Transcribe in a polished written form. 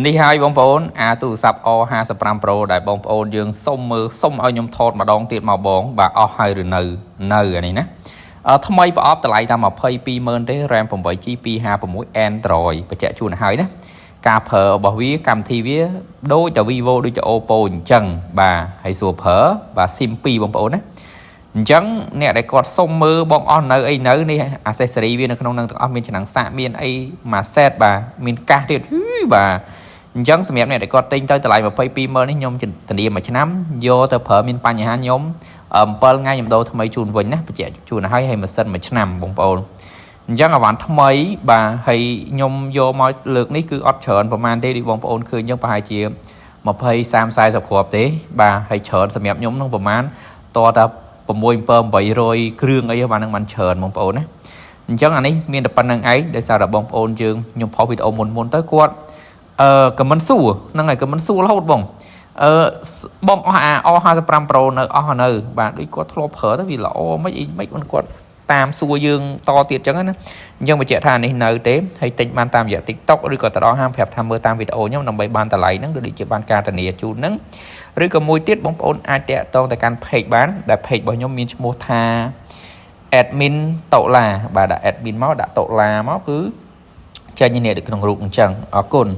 នេះហើយបងប្អូនអាទូរស័ព្ទ R55 Pro ដែលបងប្អូនយើងសុំមើលសុំឲ្យខ្ញុំថតម្ដងទៀតមកបងបាទអស់ហើយឬនៅនៅអានេះណាអឺថ្មីប្រអប់តម្លៃតែ220,000ទេ RAM 8 GB 256 Android បញ្ជាក់ជូនឲ្យហើយណាការប្រើរបស់វាកម្មវិធីវាដូចតែ Vivo ដូចតែ Oppo អញ្ចឹងបាទហើយសួរប្រើបាទ SIM 2បងប្អូនណាអញ្ចឹងអ្នកដែលគាត់សុំមើលបងអស់នៅអីនៅនេះ accessory វានៅក្នុងនឹងទាំងអស់មានឆ្នាំងសាកមានអីមួយ set បាទមានកាសទៀតហ៊ឺបាទអញ្ចឹងសម្រាប់អ្នកដែលគាត់ទិញទៅតម្លៃ220,000នេះខ្ញុំធានាមួយឆ្នាំយកទៅប្រើមានបញ្ហាខ្ញុំ7ថ្ងៃខ្ញុំដូរថ្មីជូនវិញណាបញ្ជាក់ជូនឲ្យហើយម៉ាស៊ីនមួយឆ្នាំបងប្អូនអញ្ចឹងអាវ៉ាន់ថ្មីបាទហើយខ្ញុំយកមកលើកនេះគឺអត់ច្រើនប្រហែលទេដូចបងប្អូនឃើញអញ្ចឹងប្រហែលជា20 30 40គ្រាប់ទេបាទហើយច្រើនសម្រាប់ខ្ញុំនឹងប្រហែលតតែ6 7 800គ្រឿងអីបាទនឹងបានច្រើនបងប្អូនណាអញ្ចឹងអានេះមានតែប៉ុណ្្នឹងឯងដោយសារតែបងប្អូនយើងខ្ញុំផុសវីដេអូមុនមុនទៅគាត់អឺ comment សួរហ្នឹងហើយ comment សួររហូតបងអឺបងអស់អា R55 Pro នៅអស់នៅបាទដូចគាត់ធ្លាប់ប្រើទៅវាល្អមិនអីមិនគាត់តាមសួរយើងតទៀតអញ្ចឹងណាអញ្ចឹងបញ្ជាក់ថានេះនៅទេហើយទិញបានតាមរយៈ TikTok ឬក៏ទៅដល់ហាងប្រាប់ថាមើលតាមវីដេអូខ្ញុំដើម្បីបានតម្លៃហ្នឹងដូចជាបានការធានាជូនហ្នឹងឬក៏មួយទៀតបងប្អូនអាចតាក់ទងទៅកាន់ page បានដែល page របស់ខ្ញុំមានឈ្មោះថា admin តូឡាបាទដាក់ admin មកដាក់តូឡាមកគឺចេញនេះនៅក្នុងរូបអញ្ចឹងអរគុណ។